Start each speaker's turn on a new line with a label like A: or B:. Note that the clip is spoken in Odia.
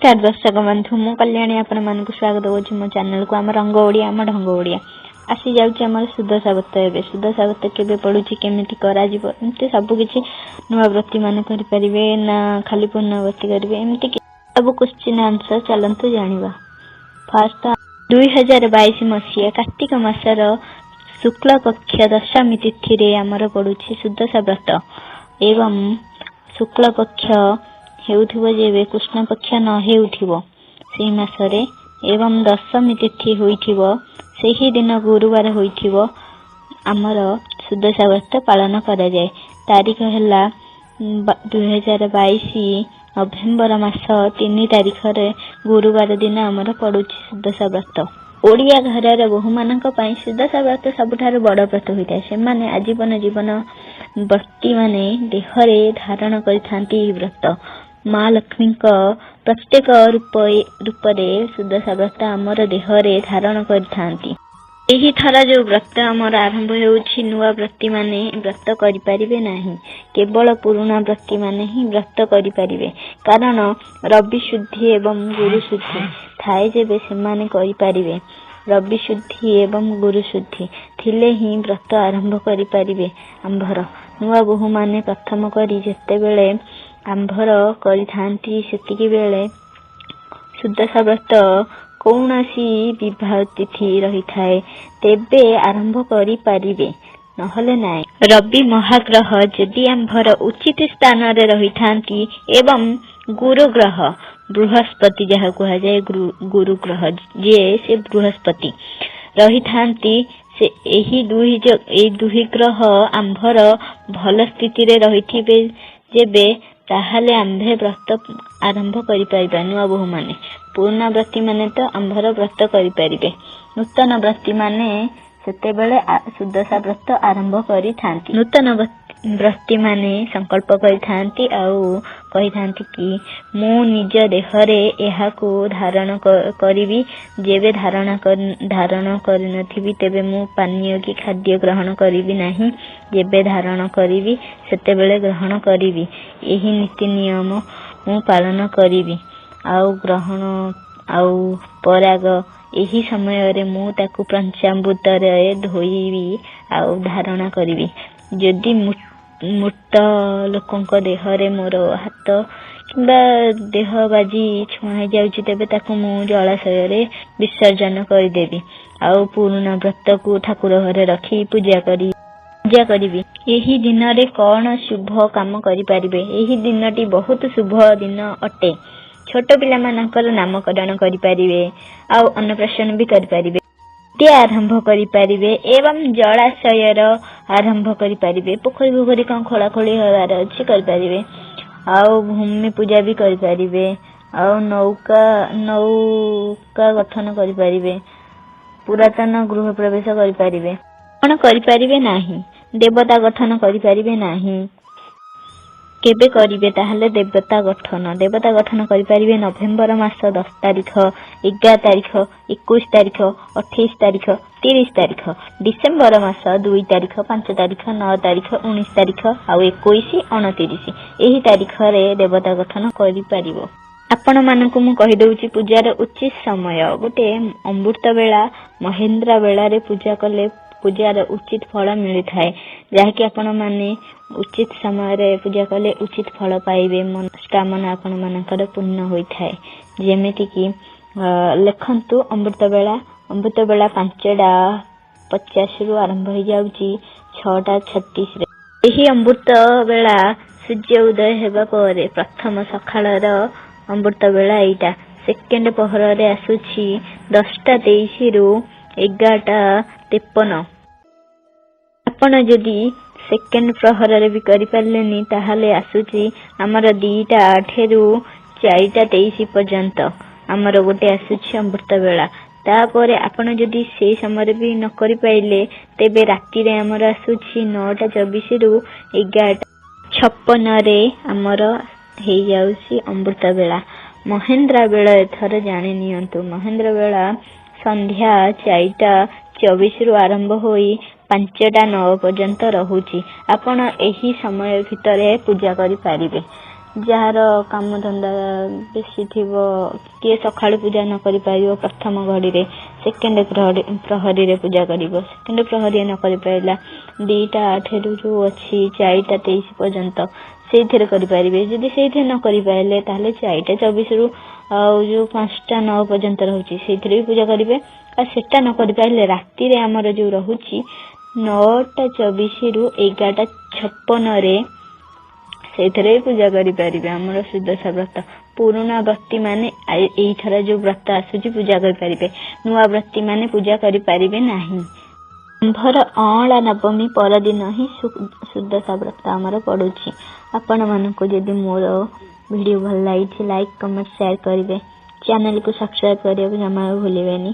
A: ନମସ୍କାର ଦର୍ଶକ ବନ୍ଧୁ, ମୁଁ କଲ୍ୟାଣୀ ଆପଣମାନଙ୍କୁ ସ୍ୱାଗତ କରୁଛି ମୋ ଚ୍ୟାନେଲକୁ। ଆମ ରଙ୍ଗ ଓଡ଼ିଆ, ଆମ ଢଙ୍ଗ ଓଡ଼ିଆ। ଆସିଯାଉଛି ଆମର ସୁଦଶା ବ୍ରତ। ଏବେ ସୁଦଶା ବ୍ରତ କେବେ ପଡ଼ୁଛି, କେମିତି କରାଯିବ, ଏମିତି ସବୁ କିଛି, ନୂଆ ବ୍ରତୀ ମାନେ କରିପାରିବେ ନା ଖାଲି ପୂର୍ଣ୍ଣବ୍ରତୀ କରିବେ, ଏମିତି ସବୁ କ୍ୱେଶ୍ଚିନ୍ ଆନ୍ସର ଚାଲନ୍ତୁ ଜାଣିବା। ଫାଷ୍ଟ, 2022 ମସିହା କାର୍ତ୍ତିକ ମାସର ଶୁକ୍ଳ ପକ୍ଷ ଦଶମୀ ତିଥିରେ ଆମର ପଡୁଛି ସୁଦଶା ବ୍ରତ ଏବଂ ଶୁକ୍ଳ ପକ୍ଷ ହେଉଥିବ ଯେବେ, କୃଷ୍ଣ ପକ୍ଷ ନ ହେଉଥିବ ସେଇ ମାସରେ ଏବଂ ଦଶମୀ ତିଥି ହୋଇଥିବ, ସେହି ଦିନ ଗୁରୁବାର ହୋଇଥିବ, ଆମର ସୁଦଶା ବ୍ରତ ପାଳନ କରାଯାଏ। ତାରିଖ ହେଲା 2022 ନଭେମ୍ବର ମାସ 3 ତାରିଖରେ ଗୁରୁବାର ଦିନ ଆମର ପଡୁଛି ସୁଦଶା ବ୍ରତ। ଓଡ଼ିଆ ଘରର ବୋହୂମାନଙ୍କ ପାଇଁ ସୁଦଶା ବ୍ରତ ସବୁଠାରୁ ବଡ଼ ବ୍ରତ ହୋଇଥାଏ। ସେମାନେ ଆଜୀବନ ଜୀବନ ବ୍ରତୀମାନେ ଦେହରେ ଧାରଣ କରିଥାନ୍ତି ଏହି ବ୍ରତ। ମା ଲକ୍ଷ୍ମୀଙ୍କ ପ୍ରତ୍ୟେକ ରୂପରେ ସୁଦଶା ବ୍ରତ ଆମର ଦେହରେ ଧାରଣ କରିଥାନ୍ତି। ଏହି ଥର ଯୋଉ ବ୍ରତ ଆମର ଆରମ୍ଭ ହେଉଛି, ନୂଆ ବ୍ରତୀମାନେ ବ୍ରତ କରିପାରିବେ ନାହିଁ। କେବଳ ପୁରୁଣା ବ୍ରତୀମାନେ ହିଁ ବ୍ରତ କରିପାରିବେ। କାରଣ ରବି ଶୁଦ୍ଧି ଏବଂ ଗୁରୁ ଶୁଦ୍ଧି ଥାଏ ଯେବେ ସେମାନେ କରିପାରିବେ। ରବି ଶୁଦ୍ଧି ଏବଂ ଗୁରୁ ଶୁଦ୍ଧି ଥିଲେ ହିଁ ବ୍ରତ ଆରମ୍ଭ କରିପାରିବେ। ଆମ୍ଭର ନୂଆ ବୋହୂମାନେ ପ୍ରଥମ କରି ଯେତେବେଳେ ଆମ୍ଭର କରିଥାନ୍ତି, ସେତିକି ବେଳେ ସୁଦଶା ବ୍ରତ କୌଣସି ବିବାହ ତିଥି ରହିଥାଏ, ତେବେ ଆରମ୍ଭ କରିପାରିବେ, ନହେଲେ ନାହିଁ। ରବି ମହାଗ୍ରହ ଯଦି ଆମ୍ଭର ଉଚିତ ସ୍ଥାନରେ ରହିଥାନ୍ତି ଏବଂ ଗୁରୁ ଗ୍ରହ ବୃହସ୍ପତି, ଯାହା କୁହାଯାଏ ଗୁରୁ ଗ୍ରହ ଯିଏ ସେ ବୃହସ୍ପତି ରହିଥାନ୍ତି, ସେ ଏହି ଦୁଇ ଗ୍ରହ ଆମ୍ଭର ଭଲ ସ୍ଥିତିରେ ରହିଥିବେ ଯେବେ, ତାହେଲେ ଆମ୍ଭେ ବ୍ରତ ଆରମ୍ଭ କରିପାରିବା। ନୂଆ ବୋହୂମାନେ, ପୁରୁଣା ବ୍ରତୀମାନେ ତ ଆମ୍ଭର ବ୍ରତ କରିପାରିବେ। ନୂତନ ବ୍ରତୀମାନେ ସେତେବେଳେ ସୁଦଶା ବ୍ରତ ଆରମ୍ଭ କରିଥାନ୍ତି। ନୂତନ ବ୍ରତୀମାନେ ସଂକଳ୍ପ କରିଥାନ୍ତି ଆଉ କହିଥାନ୍ତି କି ମୁଁ ନିଜ ଦେହରେ ଏହାକୁ ଧାରଣ କରିବି। ଯେବେ ଧାରଣ କରିନଥିବି, ତେବେ ମୁଁ ପାନୀୟ କି ଖାଦ୍ୟ ଗ୍ରହଣ କରିବି ନାହିଁ। ଯେବେ ଧାରଣ କରିବି, ସେତେବେଳେ ଗ୍ରହଣ କରିବି। ଏହି ନୀତି ନିୟମ ମୁଁ ପାଳନ କରିବି। ଆଉ ଗ୍ରହଣ ଆଉ ପରାଗ ଏହି ସମୟରେ ମୁଁ ତାକୁ ପଞ୍ଚାମୃତରେ ଧୋଇବି ଆଉ ଧାରଣ କରିବି। ଯଦି ମୃତ ଲୋକଙ୍କ ଦେହରେ ମୋର ହାତ କିମ୍ବା ଦେହ ବାଜି ଛୁଆଁ ହେଇଯାଉଛି, ତେବେ ତାକୁ ମୁଁ ଜଳାଶୟରେ ବିସର୍ଜନ କରିଦେବି ଆଉ ପୁରୁଣା ବ୍ରତକୁ ଠାକୁର ଘରେ ରଖି ପୂଜା କରିବି। ଏହି ଦିନରେ କଣ ଶୁଭ କାମ କରିପାରିବେ? ଏହି ଦିନଟି ବହୁତ ଶୁଭ ଦିନ ଅଟେ। ଛୋଟ ପିଲାମାନଙ୍କର ନାମକରଣ କରିପାରିବେ ଆଉ ଅନ୍ନପ୍ରାଶନ ବି କରିପାରିବେ, ଆରମ୍ଭ କରିପାରିବେ ଏବଂ ଜଳାଶୟର ଆରମ୍ଭ କରିପାରିବେ। ପୋଖରୀ ଫୋଖରୀ କଣ ଖୋଳା ଖୋଳି ହେବାର ଅଛି, କରିପାରିବେ। ଆଉ ଭୂମି ପୂଜା ବି କରିପାରିବେ ଆଉ ନୌକା ଗଠନ କରିପାରିବେ। ପୁରାତନ ଗୃହ ପ୍ରବେଶ କରିପାରିବେ। କଣ କରିପାରିବେ ନାହିଁ? ଦେବତା ଗଠନ କରିପାରିବେ ନାହିଁ। କେବେ କରିବେ ତାହେଲେ ଦେବତା ଗଠନ? ଦେବତା ଗଠନ କରିପାରିବେ ନଭେମ୍ବର ମାସ 10 ତାରିଖ, 11 ତାରିଖ, 21 ତାରିଖ, 28 ତାରିଖ, 30 ତାରିଖ। ଡିସେମ୍ବର ମାସ 2 ତାରିଖ, 5 ତାରିଖ, 9 ତାରିଖ, 19 ତାରିଖ ଆଉ 21, 29, ଏହି ତାରିଖରେ ଦେବତା ଗଠନ କରିପାରିବ। ଆପଣମାନଙ୍କୁ ମୁଁ କହିଦଉଛି ପୂଜାର ଉଚିତ ସମୟ। ଗୋଟେ ଅମୃତ ବେଳା, ମହେନ୍ଦ୍ର ବେଳାରେ ପୂଜା କଲେ ପୂଜାର ଉଚିତ ଫଳ ମିଳିଥାଏ, ଯାହାକି ଆପଣମାନେ ଉଚିତ ସମୟରେ ପୂଜା କଲେ ଉଚିତ ଫଳ ପାଇବେ। ମନସ୍କାମନା ଆପଣମାନଙ୍କର ପୂର୍ଣ୍ଣ ହୋଇଥାଏ। ଯେମିତିକି ଲେଖନ୍ତୁ, ଅମୃତ ବେଳା। ଅମୃତ ବେଳା 5:50ରୁ ଆରମ୍ଭ ହେଇଯାଉଛି 6:36ରେ। ଏହି ଅମୃତ ବେଳା ସୂର୍ଯ୍ୟ ଉଦୟ ହେବା ପରେ ପ୍ରଥମ ସକାଳର ଅମୃତ ବେଳା ଏଇଟା। ସେକେଣ୍ଡ ପହରରେ ଆସୁଛି 10:23ରୁ 11:53। ଆପଣ ଯଦି ସେକେଣ୍ଡ ପ୍ରହରରେ ବି କରିପାରିଲେନି, ତାହେଲେ ଆସୁଛି ଆମର 2:08ରୁ 4:23 ପର୍ଯ୍ୟନ୍ତ ଆମର ଗୋଟେ ଆସୁଛି ଅମୃତ ବେଳା। ତାପରେ ଆପଣ ଯଦି ସେଇ ସମୟରେ ବି ନ କରିପାରିଲେ, ତେବେ ରାତିରେ ଆମର ଆସୁଛି 9:24ରୁ 11:56ରେ ଆମର ହେଇଯାଉଛି ଅମୃତ ବେଳା। ମହେନ୍ଦ୍ର ବେଳା ଏଥର ଜାଣି ନିଅନ୍ତୁ। ମହେନ୍ଦ୍ର ବେଳା ସନ୍ଧ୍ୟା 4:24ରୁ ଆରମ୍ଭ ହୋଇ 5:09 ପର୍ଯ୍ୟନ୍ତ ରହୁଛି। ଆପଣ ଏହି ସମୟ ଭିତରେ ପୂଜା କରିପାରିବେ। ଯାହାର କାମଧନ୍ଦା ବେଶୀ ଥିବ, କିଏ ସକାଳୁ ପୂଜା ନ କରିପାରିବ, ପ୍ରଥମ ଘଡ଼ିରେ ସେକେଣ୍ଡ ପ୍ରହରୀରେ ପୂଜା କରିବ। ସେକେଣ୍ଡ ପ୍ରହରୀରେ ନ କରିପାରିଲା, 2ଟା 8ରୁ ଯେଉଁ ଅଛି 4ଟା 23 ପର୍ଯ୍ୟନ୍ତ, ସେଇଥିରେ କରିପାରିବେ। ଯଦି ସେଇଥିରେ ନ କରିପାରିଲେ, ତାହେଲେ 4ଟା 24ରୁ ଆଉ ଯେଉଁ 5ଟା 9 ପର୍ଯ୍ୟନ୍ତ ରହୁଛି, ସେଇଥିରେ ବି ପୂଜା କରିବେ। ଆଉ ସେଟା ନ କରିପାରିଲେ ରାତିରେ ଆମର ଯେଉଁ ରହୁଛି 9ଟା 24ରୁ 11ଟା 56ରେ, ସେଇଥିରେ ବି ପୂଜା କରିପାରିବେ। ଆମର ସୁଦଶା ବ୍ରତ ପୁରୁଣା ବ୍ରତୀ ମାନେ ଏଇଥର ଯେଉଁ ବ୍ରତ ଆସୁଛି ପୂଜା କରିପାରିବେ, ନୂଆ ବ୍ରତୀ ମାନେ ପୂଜା କରିପାରିବେ ନାହିଁ। ଆମ୍ଭର ଅଁଳା ନବମୀ ପରଦିନ ହିଁ ସୁଦଶା ବ୍ରତ ଆମର ପଡ଼ୁଛି। ଆପଣମାନଙ୍କୁ ଯଦି ମୋର ଭିଡ଼ିଓ ଭଲ ଲାଗିଛି, ଲାଇକ୍, କମେଣ୍ଟ, ସେୟାର କରିବେ। ଚ୍ୟାନେଲକୁ ସବସ୍କ୍ରାଇବ୍ କରିବାକୁ ଜମା ଭୁଲିବେନି।